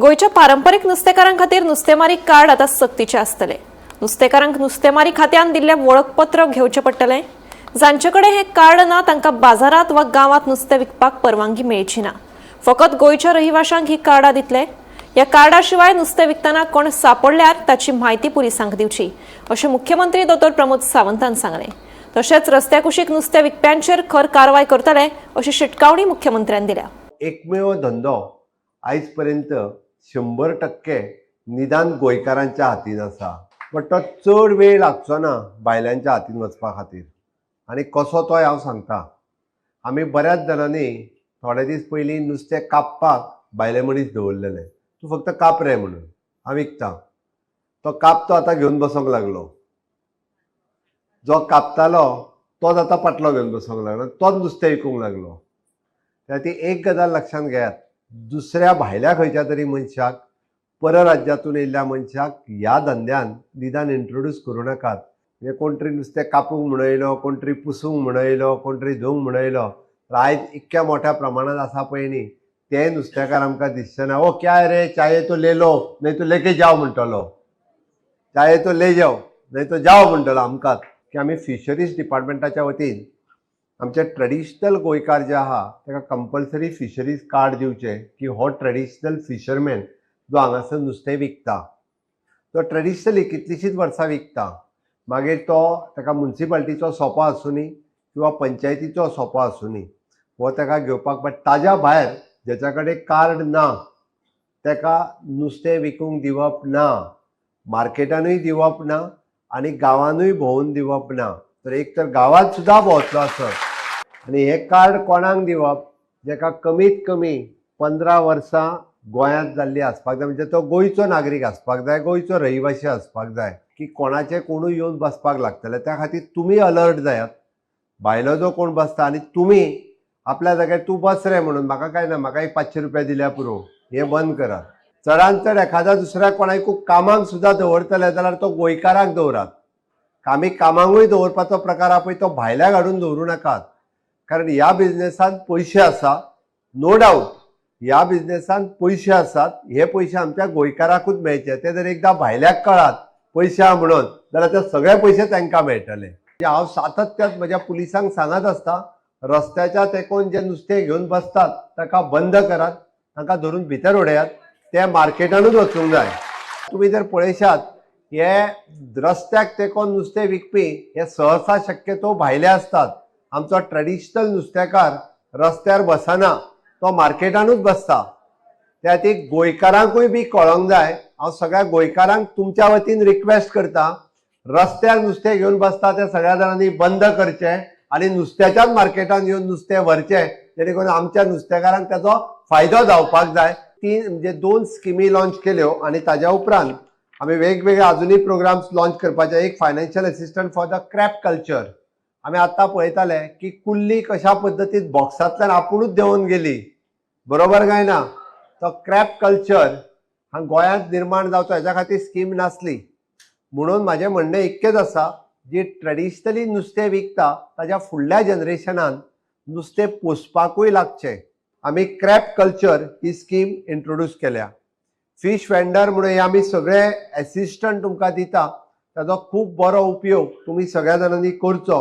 गोंयच्या पारंपरीक नुस्तेकारां खातीर नुस्तेमारी कार्ड आतां सक्तीचें आसतलें. नुस्तेकारांक नुस्तेमारी खात्यान दिल्लें वळखपत्र घेवचें पडटलें. जांचे कडेन हें कार्ड ना तांकां बाजारांत वा गांवांत नुस्तें विकपाक परवानगी मेळची ना. फकत गोंयच्या रहिवाशांक ही कार्डां दितले. ह्या कार्डा शिवाय नुस्तें विकतना कोण सापडल्यार ताची म्हायती पुलिसांक दिवची, अशें मुख्यमंत्री दोतोर प्रमोद सावंतान सांगलें. तशेंच रस्त्या कुशीक नुस्तें विकप्यांचेर खर कारवाय करतले, अशी शिटकावणी मुख्यमंत्र्यान दिल्या. एकमेव धंदो आयज पर्यंत 100% निदान गोंयकारांच्या हातीन आसा, बट तो चड वेळ लागचो ना भायल्यांच्या हातीन वचपा खातीर. आनी कसो तोय हांव सांगता. आमी बऱ्याच जाणांनी थोडे दीस पयलीं नुस्तें कापपाक भायले मनीस दवरलेले. "तूं फक्त काप रे" म्हणून, "हांव विकता." तो कापतो आतां घेवन बसोंक लागलो. जो कापतालो तोच आतां पाटलो घेवन बसोंक लागलो, तोच नुस्तें विकूंक लागलो. त्या खातीर एक गजाल लक्षांत घेयात, दुसऱ्या भायल्या खंयच्या तरी मनशाक, परराज्यातून येयल्ल्या मनशाक ह्या धंद्यान निदान इंट्रोड्यूस करूं नाकात. म्हणजे कोण तरी नुस्तें कापूंक म्हण येयलो, कोण तरी पुसूंक म्हण येयलो, कोण तरी धुवंक म्हण येयलो, तर आयज इतक्या मोठ्या प्रमाणात आसा पळय न्ही, ते नुस्तेकार आमकां दिसचे ना. "ओ क्या रे, चाहिए तो ले लो, नहीं तो लेके जाओ" म्हणटलो. "चाहिए तो ले जाओ, नहीं तो जाओ" म्हणटलो आमकांच. की आमी फिशरीज डिपार्टमेंटाच्या वतीन आमचे ट्रेडिशनल गोंयकार जे आहा ताका कंपल्सरी फिशरीज कार्ड दिवचें, की हो ट्रेडिशनल फिशरमॅन जो हांगासर नुस्तें विकता, तो ट्रेडिशनली कितलींशींच वर्सां विकता. मागीर तो ताका मुन्सिपाल्टीचो सोपो आसुनी किंवा पंचायतीचो सोपो आसुनी, हो ताका घेवपाक. बट ताज्या भायर जेच्या कडेन कार्ड ना ताका नुस्तें विकूंक दिवप ना, मार्केटानूय दिवप ना आनी गांवानूय भोंवून दिवप ना. तर एक तर गांवांत सुद्दां भोंवतलो आसत. आनी हें कार्ड कोणाक दिवप? जेका कमीत कमी 15 वर्सां गोंयांत जाल्ली आसपाक जाय, म्हणजे तो गोंयचो नागरीक आसपाक जाय, गोंयचो रहिवासी आसपाक जाय. की कोणाचे कोणूय येवन बसपाक लागतले. त्या खातीर तुमी अलर्ट जायात. भायलो जो कोण बसता आनी तुमी आपल्या जाग्यार "तूं बस रे" म्हणून, "म्हाका काय ना, म्हाका एक 500 रुपया दिल्या पुरो", हें बंद करात. चडान चड एखाद्या दुसऱ्या कोणाकूय कामाक सुद्दां दवरतले जाल्यार तो गोंयकाराक दवरात. आमी कामाकूय दवरपाचो प्रकार आहा पळय, तो भायल्याक हाडून दवरूं नाकात. कारण ह्या बिजनेसांत पयशे आसा, नो डावट. ह्या बिजनेसांत पयशे आसात, हे पयशे आमच्या गोंयकाराकूच मेळचे. ते जर एकदां भायल्याक कळात पयशे आहा म्हणून, जाल्यार ते सगळे पयशे तांकां मेळटले. हांव सातत्यात म्हज्या पुलिसांक सांगत आसता, रस्त्याच्या तेंकोन जे नुस्तें घेवन बसतात ताका बंद करात, तांकां धरून भितर उडयात. ते मार्केटानूच वचूंक जाय. तुमी जर पळयशात, हे रस्त्याक तेंकोन नुस्तें विकपी हे सहसा शक्यतो भायले आसतात. आमचो ट्रेडिशनल नुस्तेकार रस्त्यार बसना, तो मार्केटानूच बसता. त्या खातीर गोंयकारांकूय बी कळोंक जाय. हांव सगळ्या गोंयकारांक तुमच्या वतीन रिक्वेस्ट करता, रस्त्यार नुस्तें घेवन बसता ते सगळ्या जाणांनी बंद करचें आनी नुस्त्याच्याच मार्केटान येवन नुस्तें व्हरचें, जेणे करून आमच्या नुस्तेकारांक ताचो फायदो जावपाक जाय. तीन म्हणजे दोन स्किमी लॉन्च केल्यो आनी ताज्या उपरांत आमी वेगवेगळे अजुनूय प्रोग्राम्स लॉन्च करपाचे. एक financial assistance for the crab culture. आमी आतां पळयताले की कुल्ली कशा पद्दतीन बॉक्सांतल्यान आपुणूच देंवून गेली, बरोबर काय ना? तो क्रॅब कल्चर हा गोंयांत निर्माण जावचो हेच्या खातीर स्कीम नासली. म्हणून म्हाजें म्हणणें इतकेंच आसा, जी ट्रेडिशनली नुस्तें विकता ताज्या फुडल्या जनरेशनान नुस्तें पोसपाकूय लागचें. आमी क्रॅब कल्चर ही स्कीम इंट्रोड्यूस केल्या. फिश वेंडर म्हणून हे आमी सगळे एसिस्टंट तुमकां दिता, ताजो खूब बरो उपयोग तुमी सगळ्या जाणांनी करचो.